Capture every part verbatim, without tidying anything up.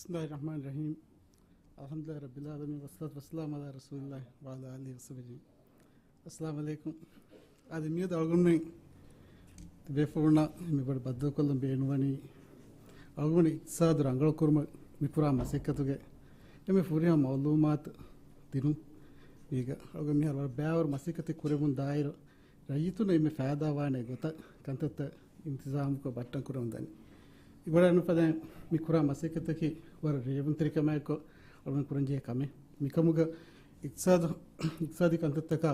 بسم الله الرحمن الرحيم. الحمد لله رب العالمين، والصلاة والسلام على رسول الله وعلى آله وصحبه أجمعين. އައްސަލާމު ޢަލައިކުމް. އަދި މިއަދު އަޅުގަނޑުމެން ތިބޭފުޅުންނާ މި ބޮޑު ބައްދަލުކޮށްލަން ބޭނުންވަނީ، އަޅުގަނޑު އިޤްތިޞާދު ރަނގަޅުކުރުމަށް މި ކުރާ މަސައްކަތުގެ އެންމެ ފުރިހަމަ މަޢުލޫމާތު ދިނުން. މީގަ އަޅުގަނޑު މިހާރު ވަރަށް ބައިވަރު މަސައްކަތެއް ކުރެވުން ދާއިރު، ރައްޔިތުންނަށް އެންމެ ފައިދާވާނެ ގޮތަށް ކަންތައްތައް އިންތިޒާމުކޮށް ބައްޓަން ކުރަމުން ދަނީ. އިބަރާނު ފަދައިން މި ކުރާ މަސައްކަތަކީ ވަރަށް ރޭވުންތެރިކަމާއެކު އަޅުގަނޑު ކުރަންޖެހޭ ކަމެއް. މިކަމުގަ އިޤްތިޞާދު، އިޤްތިޞާދީ ކަންތައްތަކާ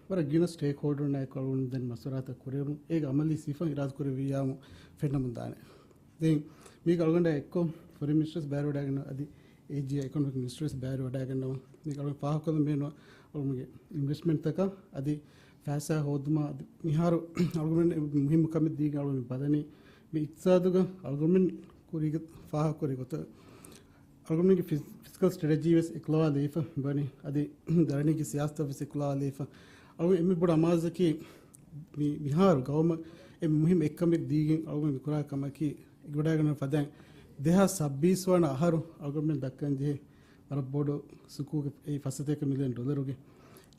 ވަރަށް ގިނަ ސްޓޭކްހޯލްޑަރުންނާއެކު އަޅުގަނޑު ދެން މަޝްވަރާތައް ކުރެވުން، އޭގެ އަމަލީ ސިފަ އިރާދަކުރެއްވިއްޔާމު ފެންނަމުން ދާނެ. ދެން މީގަ އަޅުގަނޑާ އެއްކޮށް ފޮރިން މިނިސްޓަރސް ބައިވެރިވަޑައިގަންނަވާ، އަދި އޭޖީ އެކޮނޮމިކް މިނިސްޓަރސް ބައިވެރިވަޑައިގަންނަވާ. މީގަ އަޅުގަނޑު ފާހަގަކޮށްލަން ބޭނުންވާ އަޅުގަނޑުގެ އިންވެސްޓްމަންޓްތަކާ އަދި ފައިސާ ހޯދުމާ އަދި މިހާރު އަޅުގަނޑު މުހިއްމު ކަމެއް ދީގެން އަޅުގަނޑު ބަލަނީ މި އިޤްތިޞާދުގަ އަޅުގަނޑު ކުރީގެ ފާހަގަކުރި ގޮތަށް އަޅުގަނޑުގެ ފި-، ފިސްކަލް ސްޓްރެޓެޖީ ވެސް އެކުލަވާލައިފަ ވަނީ. އަދި ދަރަނީގެ ސިޔާސަތަށް ވެސް އެކުލަވާލައިފަ. އަޅުގަނޑު އެންމެ ބޮޑު އަމާޒަކީ މި-، މިހާރު ގައުމަށް އެންމެ މުހިއްމު އެއްކަމެއް ދީގެން އަޅުގަނޑު މި ކުރާ ކަމަކީ، އެނގިވަޑައިގަންނަވާ ފަދައިން ދެހާސް ސައްބީސް ވަނަ އަހަރު އަޅުގަނޑުމެން ދައްކަން ޖެހޭ ވަރަށް ބޮޑު ސުކޫގެ އެއީ ފަސްސަތޭކަ މިލިއަން ޑޮލަރުގެ.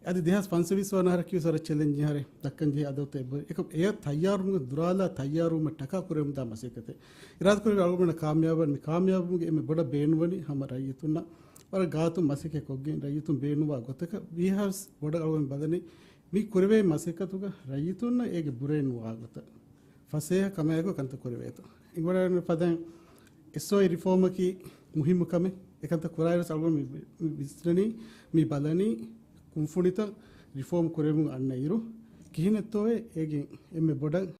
އަދި ދެހާސް ފަންސަވީސް ވަނަ އަހަރަކީ ވެސް ވަރަށް ޗެލެންޖިން އަހަރެއް ދައްކަން ޖެހޭ އަދަދުތައް އެބަހުރި. އެކަމް އެޔަށް ތައްޔާރުވުމަށް ދުރާލާ ތައްޔާރުވުމަށް ޓަކާ ކުރެވެމުންދާ މަސައްކަތެއް. އިރާދަކުރެއްވި އަޅުގަނޑަށް ކާމިޔާބުވާން. މި ކާމިޔާބުވުމުގެ އެންމެ ބޮޑަށް ބޭނުންވަނީ ހަމަ ރައްޔިތުންނަށް ވަރަށް ގާތުން މަސައްކަތް ކޮށްގެން ރައްޔިތުން ބޭނުންވާ ގޮތަކަށް ވީހާވެސް ބޮޑަށް އަޅުގަނޑު ބަލަނީ މި ކުރެވޭ މަސައްކަތުގަ ރައްޔިތުންނަށް އޭގެ ބުރައެއް ނުވާ ގޮތަށް ފަސޭހަ ކަމާއެކު ކަންތައް ކުރެވޭތޯ. އިނގިވަޑައިގަންނަވާ ފަދައިން އެސްއޯއީ ރިފޯމަކީ މުހިއްމު ކަމެއް. އެކަންތައް ކުރާއިރުވެސް އަޅުގަނޑު މި، މި ވިސްނަނީ، މި ބަލަނީ ކުންފުނިތައް ރިފޯމް ކުރެވުން އަންނަ އިރު ކިހިނެއްތޯއޭ އޭގެ އެންމެ ބޮޑަށް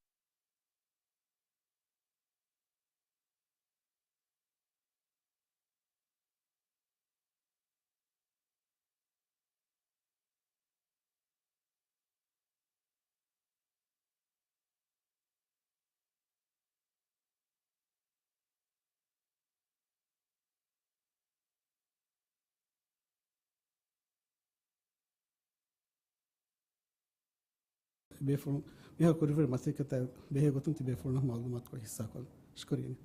ބޭފުޅުން މިހާރު ކުރިފައި މަސައްކަތާ ބެހޭ ގޮތުން ތިބޭފުޅުންނަށް މަޢުލޫމާތުކޮށް ހިއްސާކޮށް ޝުކުރިއްޔާ.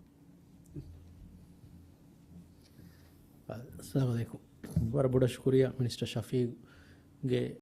އައްސަލާމު ޢަލައިކުމް. ވަރަށް ބޮޑަށް ޝުކުރިއްޔާ މިނިސްޓަރ ޝަފީޤްގެ